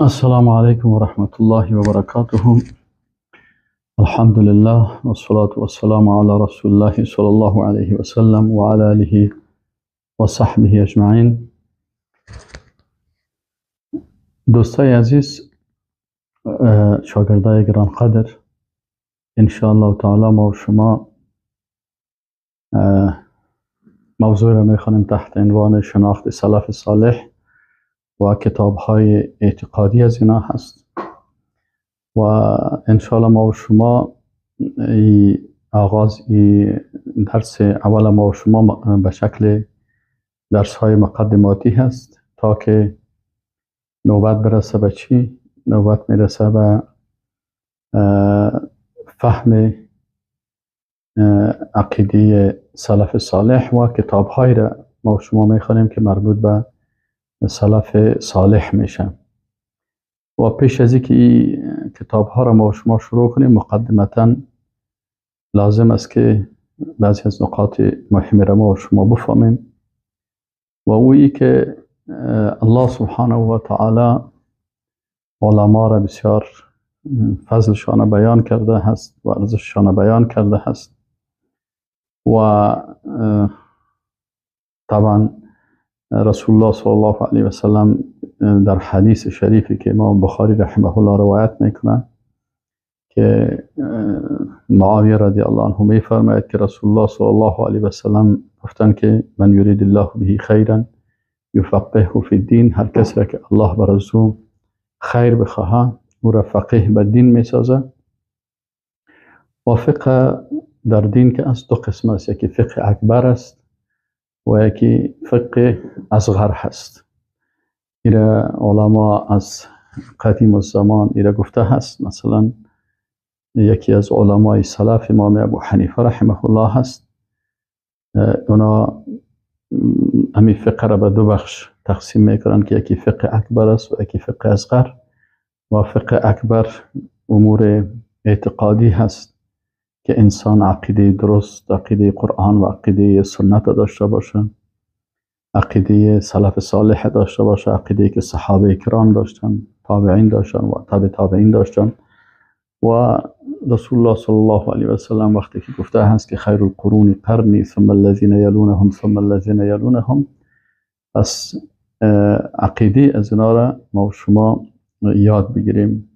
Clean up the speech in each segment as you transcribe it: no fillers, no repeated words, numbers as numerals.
السلام علیکم و رحمت الله و برکاته. الحمد لله و الصلاة و السلام علی رسول الله صلی الله علیه و سلم و علی آله و صحبه اجمعین. دوستای عزیز، شاگردای گرانقدر، انشاءالله تعالی ما و شما موضوع را میخوانیم تحت عنوان شناخت سلف صالح و کتاب های اعتقادی از اینا هست و انشاءالله ما و شما آغاز درس اول ما و شما به شکل درس های مقدماتی هست تا که نوبت برسه به چی؟ نوبت میرسه به فهم عقیده سلف صالح و کتاب های را ما و شما میخوانیم که مربوط به سلف صالح میشه. و پیش از اینکه این کتاب ها را ما و شما شروع کنیم، مقدمتا لازم است که بعضی از نقاط مهم را ما و شما بفهمیم و او ای که الله سبحانه و تعالی علما را بسیار فضلشان بیان کرده هست و ارزششان بیان کرده هست و طبعا رسول الله صلی الله علیه و سلم در حدیث شریفی که امام بخاری رحمه الله روایت میکنه که معاویه رضی الله عنه میفرماید که رسول الله صلی الله علیه و سلم گفتند که من یرید الله به خیرا یفقهه فی الدین، هر کسی را که الله بر از او خیر بخواهد او را فقیه به دین میسازه. و فقه در دین که از دو قسم است، یکی فقه اکبر است و یکی فقه اصغر هست. ایره علما از قدیم الزمان ایره گفته هست. مثلا یکی از علمای سلف امام ابو حنیفه رحمه الله هست، اونا همی فقه را به دو بخش تقسیم میکنن که یکی فقه اکبر است و یکی فقه اصغر. و فقه اکبر امور اعتقادی هست که انسان عقیده درست، عقیده قرآن و عقیده سنت داشته باشه، عقیده سلف صالح داشته باشه، عقیده که صحابه کرام داشتن، تابعین داشتن و تابع تابعین داشتن. و رسول الله صلی الله علیه و سلم وقتی که گفته هست که خیر القرون قرنی ثم الذین یلونهم ثم الذین یلونهم، پس عقیده از اینا را ما و شما یاد بگیریم.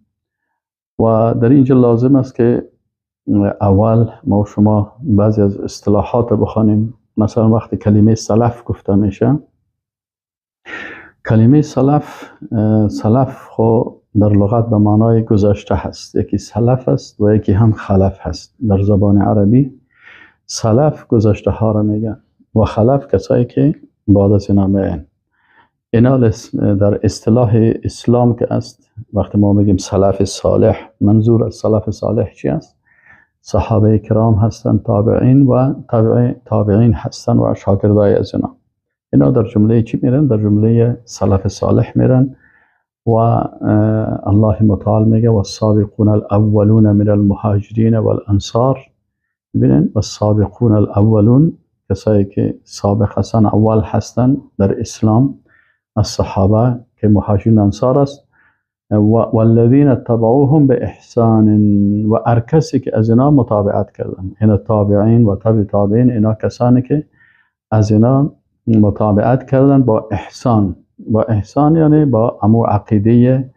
و در اینجا لازم است که اول ما و شما بعضی از اصطلاحات بخوانیم. مثلا وقتی کلمه سلف گفته میشه، کلمه سلف، سلف خو در لغت به معنای گذشته هست، یکی سلف است و یکی هم خلف هست. در زبان عربی سلف گذشته ها را میگن و خلف کسایی که بعد از اینا میان. اینا در اصطلاح اسلام که است، وقتی ما میگیم سلف صالح، منظور از سلف صالح چی است؟ صحابه کرام هستند، تابعین و تابعین هستند و شاگردای از اینا. اینا در جمله چی میرن؟ در جمله سلف صالح میرن. و الله متعال میگه والسابقون الاولون من المهاجرین والانصار. ببینن والسابقون الاولون، کسایی که سابق هستن، اول هستن در اسلام، از صحابه که مهاجرین انصار است، والذین اتبعوهم باحسان، و هر کسی که از اینا متابعت کردن، اینا تابعین و تابع تابعین، اینا کسانی که از اینا متابعت کردن با احسان. با احسان یعنی با امو عقیده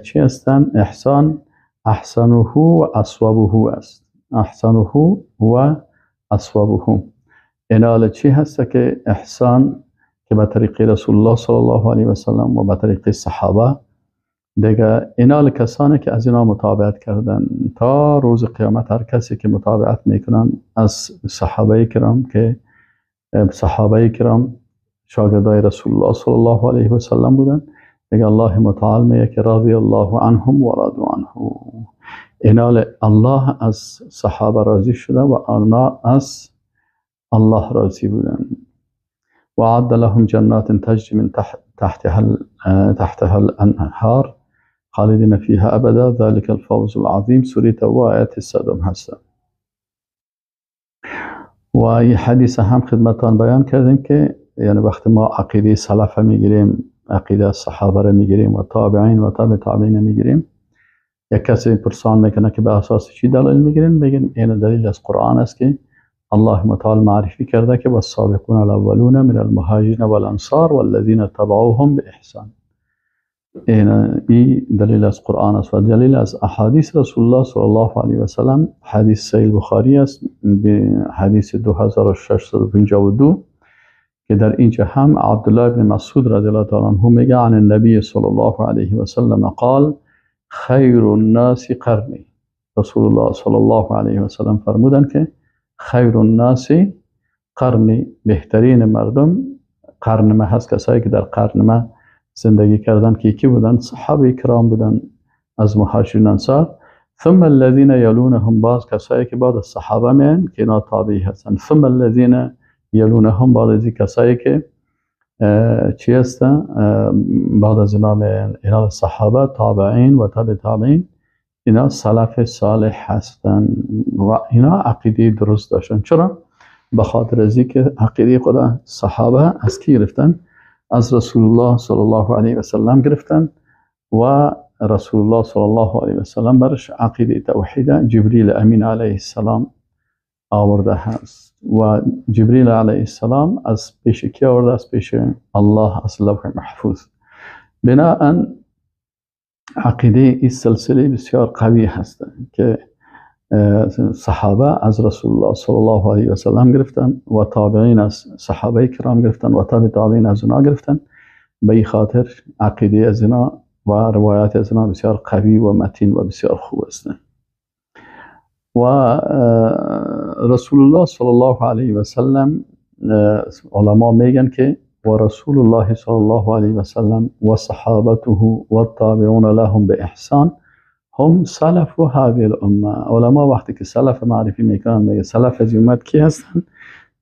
چی هستن؟ احسان احسنه و اصوابه است، احسنه و اصوابه. اینا چی هست که احسان که به طریق رسول الله صلی الله علیه و سلم و به طریق صحابه دیگه، اینا کسانی که از اینا متابعت کردن تا روز قیامت، هر کسی که متابعت میکنن از صحابه کرام که صحابه کرام شاگردای رسول الله صلی الله علیه و سلم بودن، دیگه الله متعال میگه که رضی الله عنهم و رضوا عنه. اینا الله از صحابه راضی شده و آنها از الله راضی بودن. و اعد لهم جنات تجری من تحتها الانهار خالدین فیها ابدا ذلك الفوز العظیم. سوره توبه آیت 100 هستن. و این حدیث هم خدمتان بیان کردیم که یعنی وقتی ما عقیده سلف میگیریم، عقیده از صحابه را میگیریم و تابعین و تابع تابعین میگیریم. یک کسی پرسان میکنه که به اساس چی دلیل میگیریم، میگیم این دلیل از قرآن است که الله متعال معرفی کرده که والسابقون الاولون من المهاجرین والانصار والذین تبعوهم باحسان. این دلیل از قرآن است و دلیل از احادیث رسول الله صلی الله علیه و سلم، حدیث صحیح بخاری است، حدیث 2652 که در اینجا هم عبدالله بن مسعود رضی الله تعالی عنه میگه عن النبی صلی الله علیه و سلم قال خیر الناس قرنی. رسول الله صلی الله علیه و سلم فرمودند که خیر الناس قرنی، بهترین مردم قرن ما هست، کسایی که در قرن ما زندگی کردن که یکی بودن صحابه کرام بودن از مهاجرین انصار. ثم الذين يلونهم، باز کسایی که بعد از صحابه میان که اینا تابعی هستن. ثم الذين يلونهم، بعد از کسایی که چی هستن بعد از اینا میان، اینا صحابه تابعین و تابع تابعین، اینا سلف صالح هستن و اینا عقیده درست داشتن. چرا؟ به خاطر از اینکه عقیده خدا صحابه از کی گرفتن؟ از رسول الله صلی الله علیه و سلم گرفتن و رسول الله صلی الله علیه و سلم برش عقیده توحید جبریل امین علیه السلام آورده هست و جبریل علیه السلام از پیش کی آورده؟ از پیش الله، از لوح محفوظ. بناءً عقیده این سلسله بسیار قوی هست که صحابه از رسول الله صلی الله علیه و سلم گرفتن و تابعین از صحابه کرام گرفتن و تابع تابعین از اونا گرفتن. به این خاطر عقیده از اینا و روایات از اینا بسیار قوی و متین و بسیار خوب است. و رسول الله صلی الله علیه و سلم علما میگن که و رسول الله صلی الله علیه و سلم و صحابته و التابعون لهم باحسان هم سلف هذه الامه. علما وقتی که سلف معرفی میکنن میگه سلف از امت کی هستن؟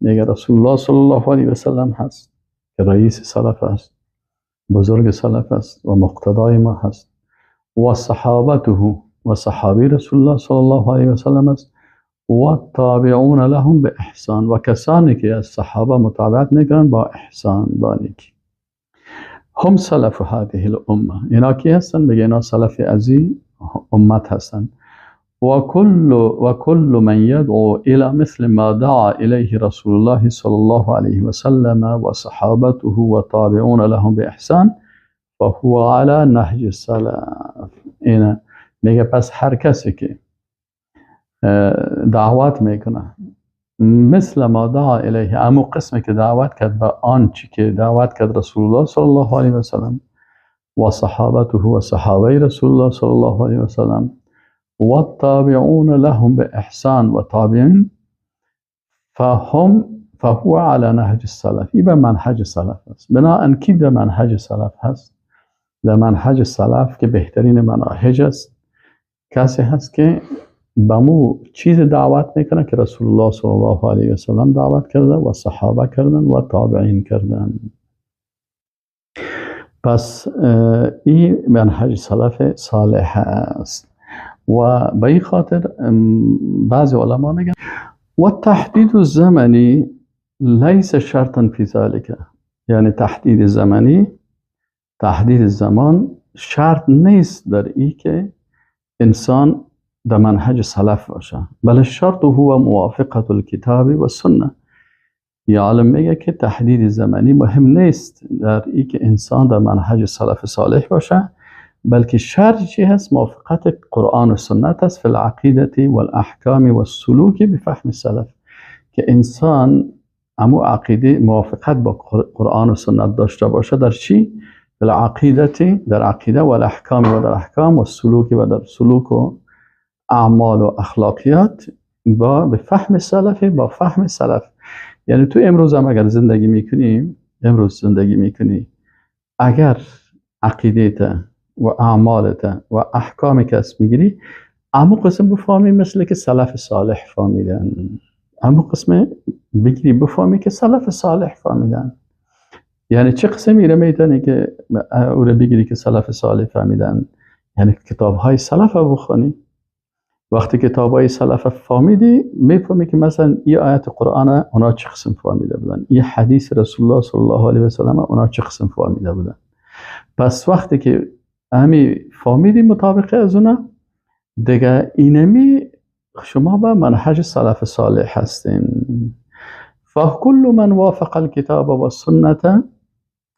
میگه رسول الله صلی الله علیه و سلم هست که رئیس سلف است، بزرگ سلف است و مقتدای ما هست، و صحابته و صحابی رسول الله صلی الله علیه و سلم است، و تابعون لهم باحسان و کسانی که از صحابه متابعت میکنن با احسان، با نیکی. هم سلف هذه الامه، اینا کی هستن؟ میگه اینا سلف ازی امت هستن. و کل من يدعو الى مثل ما دعا الیه رسول الله صلی الله علیه و سلم و صحابته و تابعون لهم باحسان فهو على نهج السلف. اینا میگه پس هر کسی که دعوت میکنه مثل ما دعا الیه، امو قسمی که دعوت کرد به آنچه که دعوت کرد رسول الله صلی الله علیه و سلم و صحابته و صحابه رسول الله صلی الله علیه و سلم و التابعون لهم باحسان و تابعین فهو على نهج السلف. این به منهج سلف است. بناءً کی به منهج سلف هست؟ در منهج سلف که بهترین مناهج است، کسی هست که به مو چیز دعوت میکنه که رسول الله صلی الله علیه و سلم دعوت کرده و صحابه کردن و تابعین کردن. پس این منهج سلف صالح است و به این خاطر بعضی علما میگن و تحدید الزمنی لیس شرطا فی ذلك، یعنی تحدید زمانی، تحدید زمان شرط نیست در ای که انسان در منهج سلف باشه، بل الشرط هو موافقة الکتاب و السنه. یا عالم میگه که تحدید زمانی مهم نیست در ای که انسان در منهج سلف صالح باشه، بلکه شرط چی هست؟ موافقت قرآن و سنت است فی العقیده والاحکام والسلوک بفهم السلف، که انسان امو عقیده موافقت با قرآن و سنت داشته باشه در چی؟ فی العقیده، در عقیده، والاحکام و در احکام، والسلوک و در سلوک و اعمال و اخلاقیات با به فهم سلف، با فهم سلف. یعنی تو امروز هم اگر زندگی میکنی، امروز زندگی میکنی، اگر عقیده‌ت و اعمالت و احکام کس میگیری، امو قسم بفهمی مثل که سلف صالح فهمیدن، امو قسم بگیری بفهمی که سلف صالح فهمیدن. یعنی چه قسمی رو میتونی که او رو بگیری که سلف صالح فهمیدن؟ یعنی کتاب های سلف رو بخونی. وقتی کتاب های سلف فهمیدی، میفهمی که مثلا این آیت قرآن اونا چه قسم فهمیده بودن، این حدیث رسول الله صلی الله علیه و سلم اونا چه قسم فهمیده بودن. پس وقتی که همی فهمیدی مطابقه از اونا، دیگه اینمی شما به منهج سلف صالح هستین. فكل من وافق الكتاب والسنة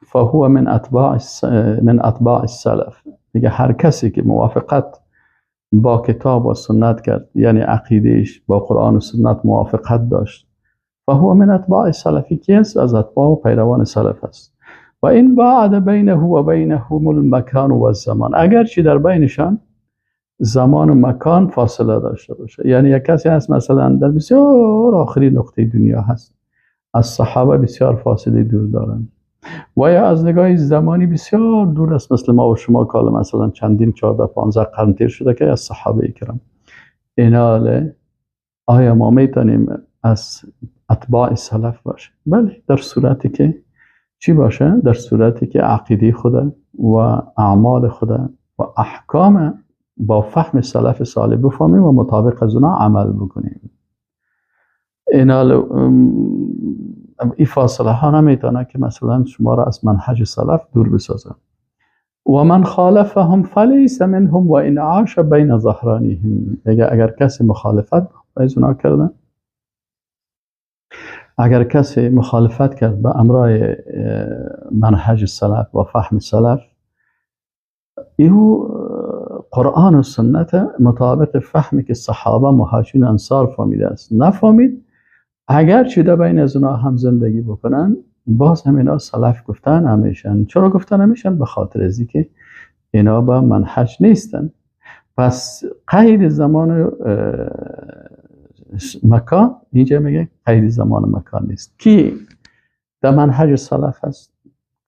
فهو من اتباع السلف. دیگه هر کسی که موافقت با کتاب و سنت کرد، یعنی عقیدهش با قرآن و سنت موافقت داشت، فهو من اتباع السلف، کی است؟ از اتباع و پیروان سلف است. وإن بعد بينه وبينهم المكان والزمان، اگرچه در بینشان زمان و مکان فاصله داشته باشه. یعنی یک کسی هست مثلا در بسیار آخری نقطه دنیا هست، از صحابه بسیار فاصله دور دارن و یا از نگاه زمانی بسیار دور است، مثل ما و شما که مثلا چندین 14 15 قرن تیر شده که از صحابه کرام. ایناله آیا ما میتونیم از اتباع سلف باشه؟ بله، در صورتی که چی باشه؟ در صورتی که عقیده خود و اعمال خود و احکام با فهم سلف صالح بفهمیم و مطابق از اونا عمل بکنیم. اینا این فاصله ها نمیتونه که مثلا شما را از منهج سلف دور بسازه. ومن خالفهم فليس منهم وإن عاش بين ظهرانيهم. اگر کسی مخالفت از اونا کرده، اگر کسی مخالفت کرد به امرای منهج سلف و فهم سلف، ایهو قرآن و سنت مطابق فهمی که صحابه، مهاجرین، انصار فهمیده است نفهمید، اگر چه در بین از اونا هم زندگی بکنن، باز هم اینا سلف گفتن نمیشن. چرا گفتن نمیشن؟ به خاطر ازی که اینا به منهج نیستن. پس قید زمان مکان اینجا میگه قید زمان مکان نیست. کی در منهج سلف است؟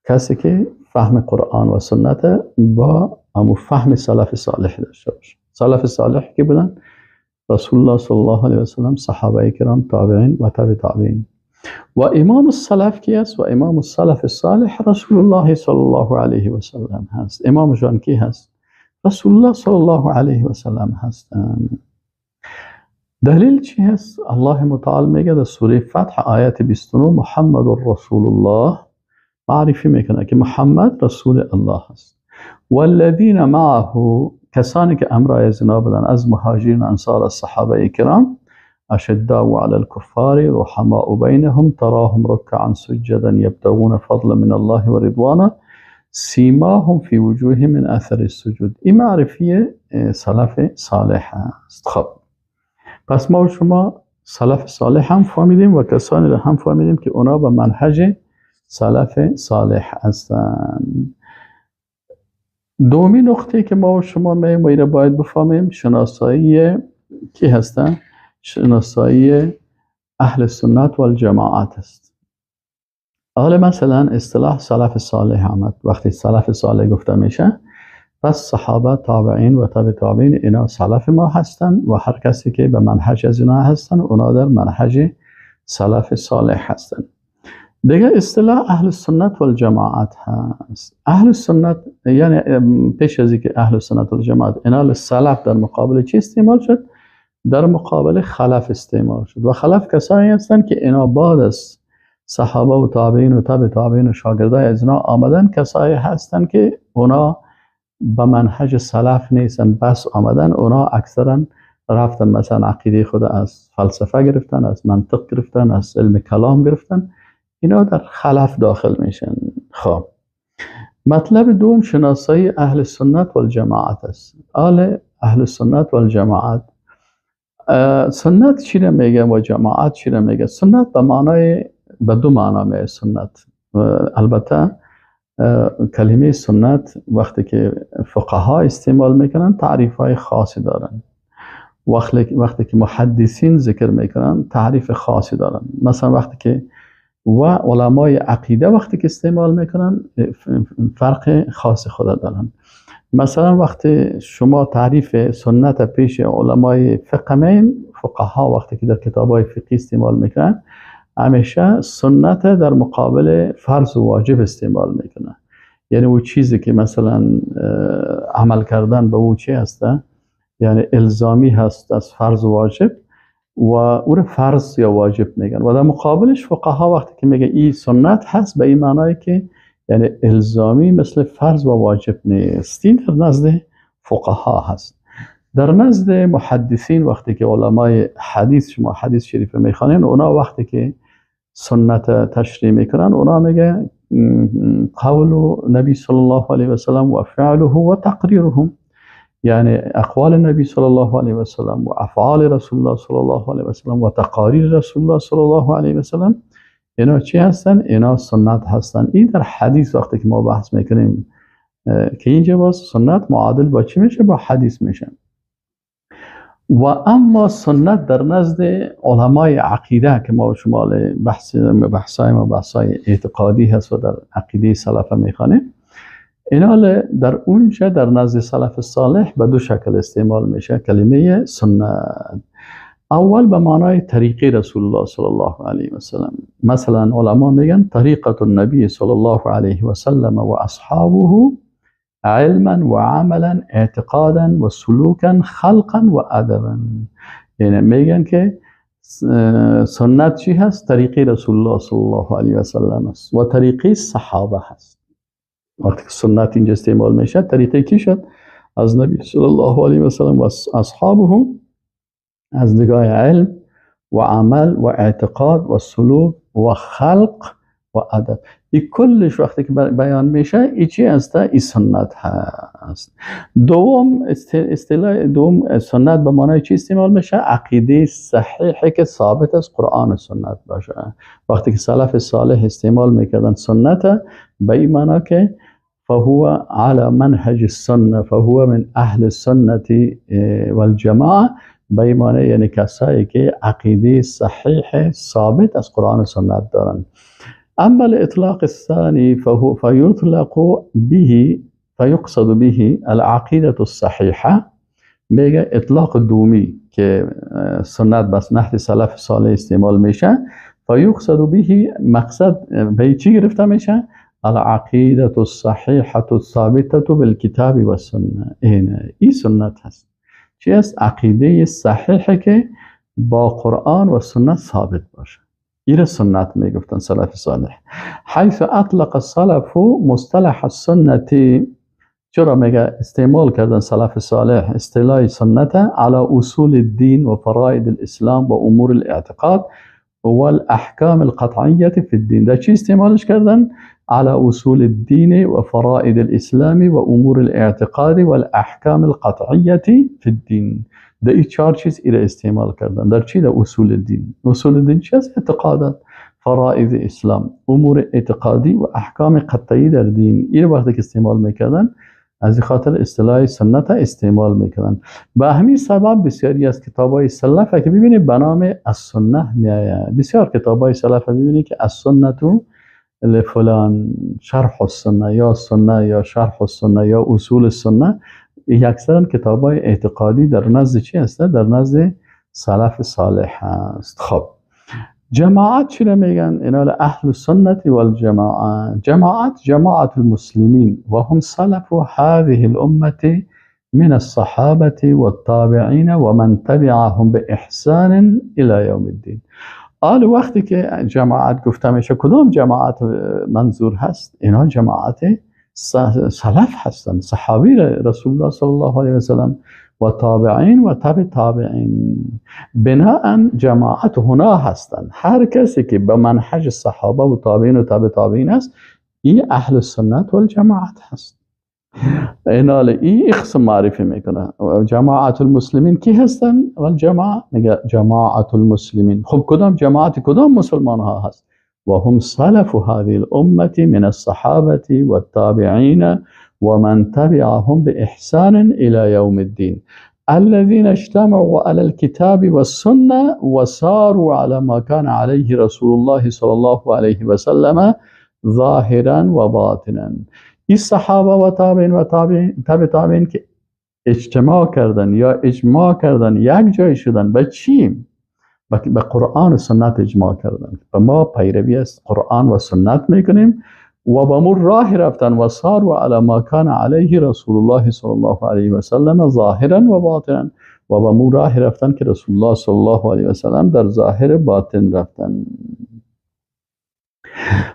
کسی که فهم قرآن و سنت با امو فهم سلف صالح داشته باشه. سلف صالح کی بودن؟ رسول الله صلی الله علیه و سلم، صحابه کرام، تابعین و تابع تابعین. و امام السلف کی است؟ و امام السلف الصالح رسول الله صلی الله علیه و سلم هست. امامشان کی هست؟ رسول الله صلی الله علیه و سلم هست. دلیل چی هست؟ الله متعال میگه در سوره فتح آیت 29 محمد رسول الله، معرفی میکنه که محمد رسول الله هست. والذین معه، کسانی که امرای از اینا بودن از مهاجرین، انصار، از صحابه کرام، أشداء على الكفار رحماء بينهم تراهم ركعا سجدا يبتغون فضلا من الله ورضوانا سيماهم في وجوههم من أثر السجود. این معرفی سلف صالح است. خب پس ما و شما سلف صالح هم فهمیدیم و کسانی را هم فهمیدیم که اونا به منهج سلف صالح هستند. دومی نقطه که ما و شما میم و ایره باید بفهمیم شناسایی کی هستن؟ شناسایی اهل سنت و الجماعت است. حالا مثلا اصطلاح سلف صالح آمد. وقتی سلف صالح گفته میشه، پس صحابه، تابعین و تابع تابعین اینا سلف ما هستند و هر کسی که به منهج از اینا هستن اونا در منهج سلف صالح هستند. دیگه اصطلاح اهل سنت و الجماعت هست. اهل سنت یعنی پیش از اینکه اهل سنت و الجماعت، اینا سلف در مقابل چی استعمال شد؟ در مقابل خلف استعمال شد. و خلف کسانی هستند که اینا بعد از صحابه و تابعین و تابع تابعین و شاگردای از اینا آمدن، کسایی هستند که اونا به منهج سلف نیستن، بس آمدن اونا اکثرا رفتن مثلا عقیده خود از فلسفه گرفتن، از منطق گرفتن، از علم کلام گرفتن، اینا در خلف داخل میشن. خب مطلب دوم شناسایی اهل سنت و الجماعت است. اهل سنت و الجماعت، سنت چی را میگه و جماعت چی را میگه؟ سنت به معنای به دو معنا میگه سنت. البته کلمه سنت وقتی که فقها استعمال میکنن تعریف های خاصی دارن، وقتی که محدثین ذکر میکنن تعریف خاصی دارن. مثلا وقتی که و علمای عقیده وقتی که استعمال میکنن فرق خاص خود دارن. مثلا وقتی شما تعریف سنت پیش علمای فقه مین، فقها وقتی که در کتاب های فقهی استعمال میکنن همیشه سنت در مقابل فرض و واجب استعمال میکنن. یعنی او چیزی که مثلا عمل کردن به او چی هسته، یعنی الزامی هست از فرض و واجب و او رو فرض یا واجب میگن. و در مقابلش فقها وقتی که میگه این سنت هست به این معنای که یعنی الزامی مثل فرض و واجب نیست. این در نزد فقها هست. در نزد محدثین وقتی که علمای حدیث، شما حدیث شریف میخوانین، اونا وقتی که سنت تشریح میکنن اونا میگه قول نبی صلی الله علیه و سلم و فعله و تقریره، یعنی اقوال نبی صلی الله علیه و سلم و افعال رسول الله صلی الله علیه و سلم و تقاریر رسول الله صلی الله علیه و سلم، اینا چی هستن؟ اینا سنت هستن. این در حدیث وقتی که ما بحث میکنیم که اینجا باز سنت معادل با چی میشه؟ با حدیث میشه. و اما سنت در نزد علمای عقیده که ما شما بحثای ما بحثای اعتقادی هست و در عقیده سلف میخوانیم، اینا در اونجا در نزد سلف صالح به دو شکل استعمال میشه کلمه سنت. اول به معنای طریقه رسول الله صلی الله علیه و سلم. مثلا علما میگن طریقه النبی صلی الله علیه و سلم و اصحابه علما و عملا اعتقادا و سلوکا خلقا و ادبا. یعنی میگن که سنت چی هست؟ طریقه رسول الله صلی الله علیه و سلم است و طریقه صحابه هست. وقتی که سنت اینجا استعمال میشه طریقه کی شد؟ از نبی صلی الله علیه و سلم و اصحابه، از نگاه علم و عمل و اعتقاد و سلوک و خلق و ادب. این کلش وقتی که بیان میشه این چی هست؟ این سنت هست. دوم اصطلاح دوم سنت به معنای چی استعمال میشه؟ عقیده صحیحه که ثابت از قرآن و سنت باشه. وقتی که سلف صالح استعمال میکردن سنت به این معنا که فهو على منهج السنه فهو من اهل السنه والجماعه، به این معنی یعنی کسایی که عقیده صحیح ثابت از قرآن و سنت دارن. اما الاطلاق الثاني فهو فيطلق به فيقصد به العقیده الصحیحه. میگه اطلاق دومی که سنت بس نحو سلف صالح استعمال میشه، فیقصد به مقصد به چی گرفته میشه؟ العقیده الصحیحه الثابته بالکتاب والسنه. این سنت هست. چی است؟ عقیده صحیحه که با قرآن و سنت ثابت باشه. این سنت میگفتن سلف صالح. حیث اطلق السلف مصطلح السنة، چرا میگه استعمال کردن سلف صالح اصطلاح سنت على اصول الدین و فرائض الاسلام و امور الاعتقاد والاحکام القطعیه فی الدین. در چی استعمالش کردن؟ على اصول الدین و فرائض الاسلام و امور الاعتقاد والاحکام القطعیه فی الدین. در این چهار چیز ایره استعمال کردن. در چی؟ در اصول الدین. اصول الدین چی است؟ اعتقادات، فرائض اسلام، امور اعتقادی و احکام قطعی در دین. ایره وقتی که استعمال میکردن از این خاطر اصطلاح سنت استعمال میکردن. به همین سبب بسیاری از کتابای سلف که ببینید به نام السنه میآید. بسیار کتابای سلف ببینید که السنه لفلان، شرح السنه یا سنه یا شرح السنه یا اصول السنه، اکثرا کتابای اعتقادی در نزد چی هست؟ در نزد سلف صالح هست. خب جماعت چی را میگن؟ اینا اهل السنة والجماعه. جماعت جماعت المسلمین و هم سلف هذه الامه من الصحابه والتابعین ومن تبعهم باحسان الى یوم الدین. آل وقتی که جماعت گفته میشه کدام جماعت منظور هست؟ اینا جماعت سلف هستند، صحابی رسول الله صلی الله علیه و سلم و تابعین و تبع تابعین. بناء جماعت هنا هستند. هر کسی که به منهج صحابه و تابعین و تبع تابعین است، این اهل سنت و الجماعت هست. اینا ای قسم معرفی میکنه. جماعت المسلمین کی هستن؟ والجماعه میگه جماعت المسلمین. خب کدام جماعت؟ کدام مسلمان ها هست؟ وهم سلف هذه الأمة من الصحابة والتابعين ومن تبعهم بإحسان إلى يوم الدين الذين اجتمعوا على الكتاب والسنة وساروا على ما كان عليه رسول الله صلى الله عليه وسلم ظاهرا وباطنا. این صحابه و تابعین و تابع تابعین که اجتماع کردن یا اجماع کردن، یک جای شدن به چی؟ به قرآن و سنت اجماع کردن. به ما پیروی از قرآن و سنت میکنیم و به مور راه رفتن و ساروا علی ما کان علیه رسول الله صلی الله علیه و سلم ظاهرا و باطنا، و به مور راه رفتن که رسول الله صلی الله علیه و سلم در ظاهر باطن رفتن.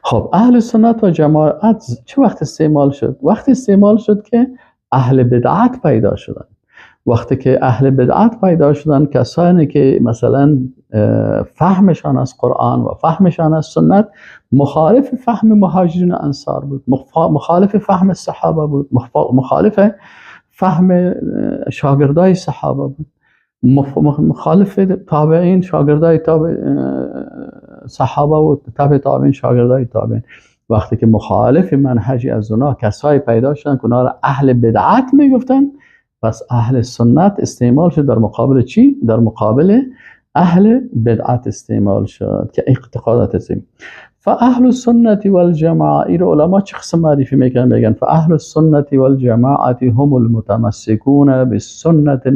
خب اهل سنت و جماعت چه وقت استعمال شد؟ وقتی استعمال شد که اهل بدعت پیدا شدن. وقتی که اهل بدعت پیدا شدن، کسانی که مثلا فهمشان از قرآن و فهمشان از سنت مخالف فهم مهاجرین و انصار بود، مخالف فهم صحابه بود، مخالف فهم شاگردای صحابه بود، مخالف تابعین، شاگردای تابع صحابه و تابع تابعین، شاگردای تابعین. وقتی که مخالف منهجی از اونا کسایی پیدا شدن که اونا را اهل بدعت میگفتن، پس اهل سنت استعمال شد در مقابل چی؟ در مقابل اهل بدعت استعمال شد که اعتقادات هستیم. فاهل السنت والجماعه، این علما چه قسم معرفی میکنن؟ میگن فاهل السنت والجماعه هم المتمسکون بسنت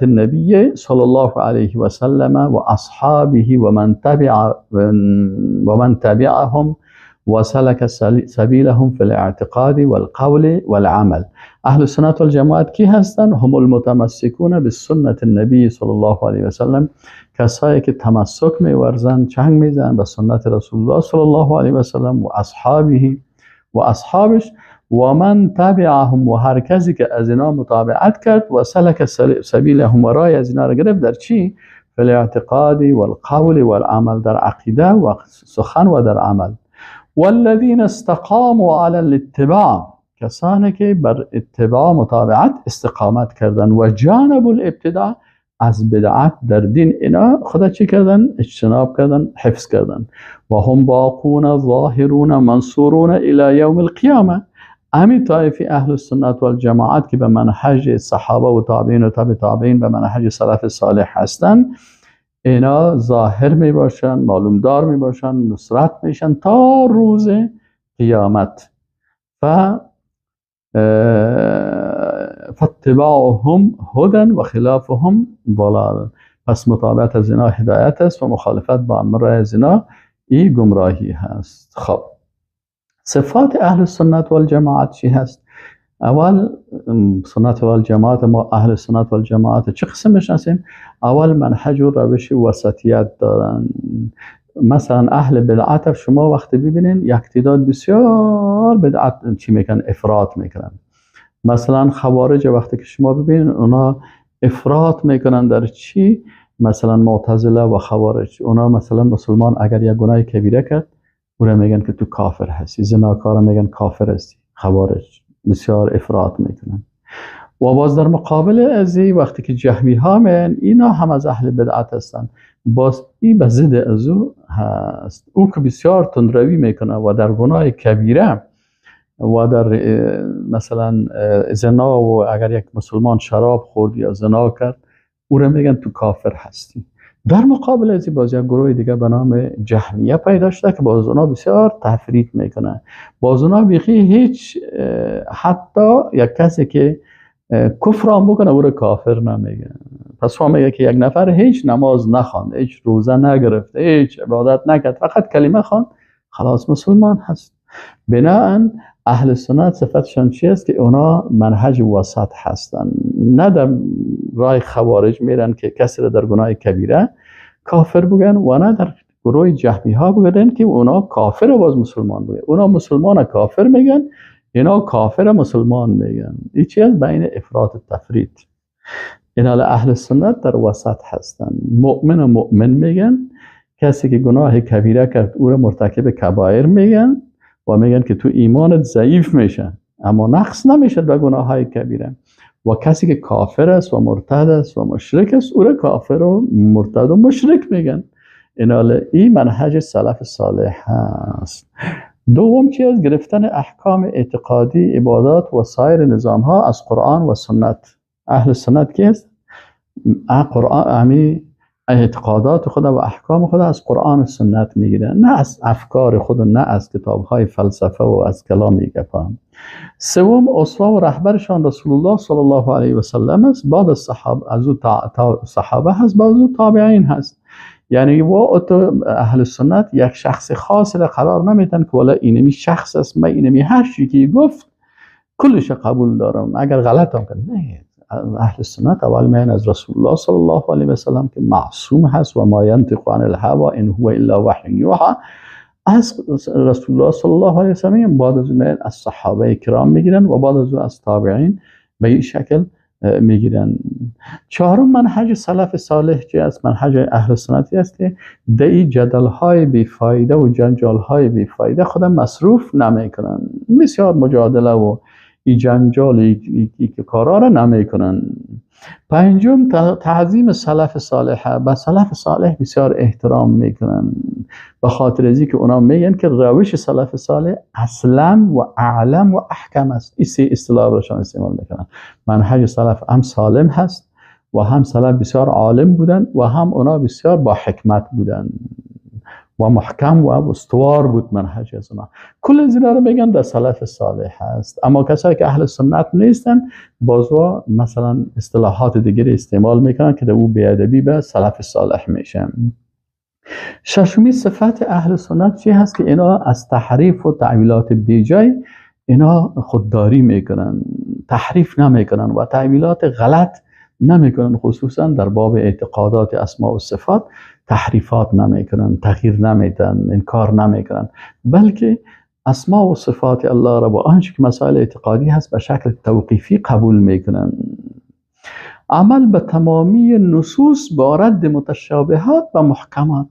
النبي صلى الله عليه وسلم واصحابه ومن تبعهم وسلك سبيلهم في الاعتقاد والقول والعمل. اهل السنت والجماعت کی هستن؟ هم المتمسکون بسنت النبی صلی الله علیه و سلم، کسایی که تمسک میورزن، چنگ میزنن به سنت رسول الله صلی الله علیه و سلم و اصحابه و اصحابش، و من تبعهم و هر کسی که از اینا متابعت کرد، و سلک سبیلهم و رای از اینا را گرفت در چی؟ فی الاعتقاد والقول والعمل، در عقیده و سخن و در عمل. والذین استقاموا علی الاتباع، کسانی که بر اتباع متابعت استقامت کردن، و جانب الابتداع، از بدعت در دین اینا خدا چی کردن؟ اجتناب کردن، حفظ کردن. و هم باقون ظاهرون منصورون الی یوم القیامه. امی طایفی اهل السنت والجماعت که به منهج صحابه و تابعین و تابع تابعین به منهج سلف صالح هستند، اینا ظاهر می باشن، معلوم دار می باشن، نصرت میشن تا روز قیامت. فاتباعهم هدى و خلافهم ضلال. پس متابعت از اینا هدایت است و مخالفت با امر از اینا ای گمراهی هست. خب صفات اهل سنت والجماعت چی هست؟ اول سنت والجماعت، ما اهل سنت والجماعت چه قسم میشناسیم؟ اول منهج و روش وسطیت دارن. مثلا اهل بدعت شما وقتی ببینین یک تعداد بسیار بدعت چی میکنن؟ افراط میکنن. مثلا خوارج وقتی که شما ببینین اونا افراط میکنن در چی؟ مثلا معتزله و خوارج، اونا مثلا مسلمان اگر یک گناه کبیره کرد او را میگن که تو کافر هستی، زناکار میگن کافر هستی. خوارج بسیار افراط میکنن. و باز در مقابل ازی وقتی که جهمی ها میان، اینا هم از اهل بدعت هستن، باز این به ضد از او هست. او که بسیار تندروی میکنه و در گناه کبیره و در مثلا زنا و اگر یک مسلمان شراب خورد یا زنا کرد او را میگن تو کافر هستی. در مقابل از باز یک گروه دیگه به نام جهمیه پیدا شده که باز اونا بسیار تفریط میکنه. باز اونا بیخی هیچ، حتی یک کسی که کفر هم بکنه او را کافر نمیگه. پس ما میگه که یک نفر هیچ نماز نخواند، هیچ روزه نگرفت، هیچ عبادت نکرد، فقط کلمه خواند، خلاص مسلمان هست. بناهن اهل سنت صفتشان چی است؟ که اونا منهج وسط هستن، نه در راه خوارج میرن که کسی را در گناه کبیره کافر بگن و نه در گروه جهمی ها بگن که اونا کافر باز مسلمان بگن. اونا مسلمان کافر میگن، اینا کافر مسلمان میگن. این چی است؟ بین افراط و تفریط. اینا اهل سنت در وسط هستن، مؤمن و مؤمن میگن، کسی که گناه کبیره کرد او را مرتکب کبایر میگن و میگن که تو ایمانت ضعیف میشه اما نقص نمیشه به گناه های کبیره. و کسی که کافر است و مرتد است و مشرک است او را کافر و مرتد و مشرک میگن. اینا این منهج سلف صالح هست. دوم چی است؟ گرفتن احکام اعتقادی، عبادات و سایر نظام ها از قرآن و سنت. اهل سنت کی است؟ قرآن، امی اعتقادات خود و احکام خود از قرآن و سنت میگیره، نه از افکار خود و نه از کتاب های فلسفه و از کلام گپا. سوم، اسوه و رهبرشان رسول الله صلی الله علیه و سلم است، بعد از صحابه، از او صحابه هست، بعد از او تابعین هست. یعنی و اهل سنت یک شخص خاص را قرار نمیدن که والا اینمی شخص است، من اینمی هر چی که گفت کلش قبول دارم، اگر غلط هم کنه. نه، اهل سنت اول میان از رسول الله صلی الله علیه و سلم که معصوم هست و ما ینطق عن الهوى ان هو الا وحی یوحى. از رسول الله صلی الله علیه و سلم، بعد از اون از صحابه کرام میگیرن و بعد از اون از تابعین به این شکل میگیرن. چهارم منهج سلف صالح که است، منهج اهل سنتی است که در این جدل های بیفایده و جنجال های بیفایده خود مصروف نمیکنن، بسیار مجادله و این جنجال ای کارا را نمیکنن. پنجم تعظیم سلف صالح، به سلف صالح بسیار احترام میکنن، به خاطر ازی که اونا میگن که روش سلف صالح اسلم و اعلم و احکم است. این سه اصطلاح برشان استعمال میکنن. منهج سلف هم سالم هست و هم سلف بسیار عالم بودن و هم اونا بسیار با حکمت بودن و محکم و استوار بود منهج از اونا. کل از اینا رو میگن در سلف صالح هست. اما کسایی که اهل سنت نیستن بازوا مثلا اصطلاحات دیگری استعمال میکنن که در او بیادبی به سلف صالح میشه. ششمی صفت اهل سنت چی هست؟ که اینا از تحریف و تعویلات بیجای اینا خودداری میکنن، تحریف نمیکنن و تعویلات غلط نمیکنن، خصوصا در باب اعتقادات اسماء و صفات تحریفات نمیکنن، تغییر نمیدن، انکار نمیکنن، بلکه اسماء و صفات الله را با آنچه که مسائل اعتقادی هست به شکل توقیفی قبول میکنن. عمل به تمامی نصوص با رد متشابهات و محکمات.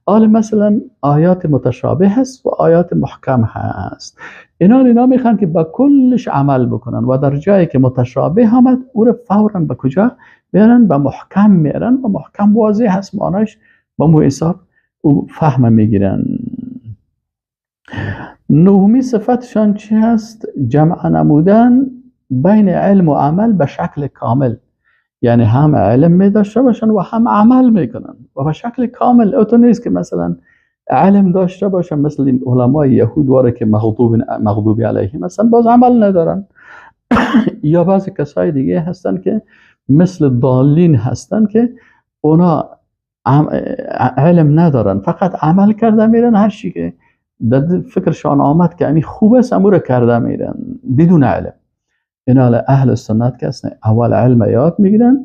آل مثلا آیات متشابه هست و آیات محکم هست، اینا میخوان که با کلش عمل بکنن و در جایی که متشابه آمد او رو فورا به کجا میارن؟ به محکم میارن و محکم واضح هست معناش، با مو حساب او فهم میگیرن. نهمی صفتشان چی هست؟ جمع نمودن بین علم و عمل به شکل کامل، یعنی هم علم می داشته باشن و هم عمل میکنن و به شکل کامل. اوتو نیست که مثلا علم داشته باشن مثل علمای یهود واره که مغضوب علیهم مثلا باز عمل ندارن یا بعضی کسای دیگه هستن که مثل ضالین هستن که اونا علم ندارن، فقط عمل کرده میرن، هر چی که در فکرشان آمد که امی خوب است امور کرده میرن بدون علم. اینا اهل سنت که هستن اول علم یاد میگیرن،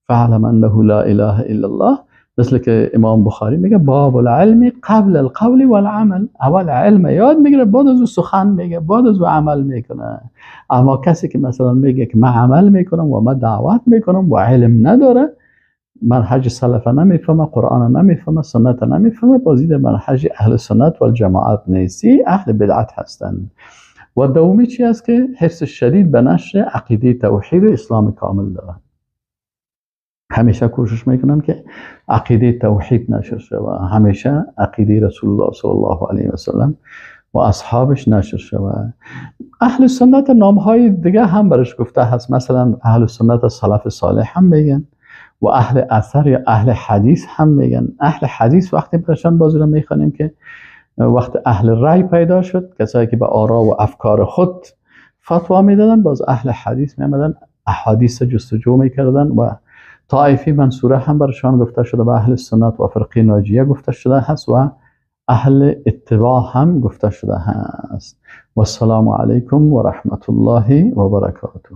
فعلم انه لا اله الا الله، مثل که امام بخاری میگه باب العلم قبل القول والعمل، اول علم یاد میگیره بعد از او سخن میگه، بعد از او عمل میکنه. اما کسی که مثلا میگه که من عمل میکنم و من دعوت میکنم و علم نداره، منهج سلف نمیفهمه، قرآن نمیفهمه، سنت نمیفهمه، بازی در منهج اهل سنت و الجماعت نیستی، اهل بدعت هستند. و دومی چی است؟ که حرص شدید به نشر عقیده توحید و اسلام کامل دارن. همیشه کوشش میکنن که عقیده توحید نشر شود، همیشه عقیده رسول الله صلی الله علیه و سلم و اصحابش نشر شود. اهل سنت نامهای دیگه هم برش گفته هست، مثلا اهل سنت سلف صالح هم میگن و اهل اثر یا اهل حدیث هم میگن. اهل حدیث وقتی برشان بازی رو میخوانیم که وقت اهل رای پیدا شد، کسایی که به آرا و افکار خود فتوا میدادن، باز اهل حدیث میامدن احادیث جستجو میکردن و طائفی منصوره هم برشان گفته شده، به اهل سنت و فرقه ناجیه گفته شده هست و اهل اتباع هم گفته شده هست. و السلام علیکم و رحمت الله و برکاته.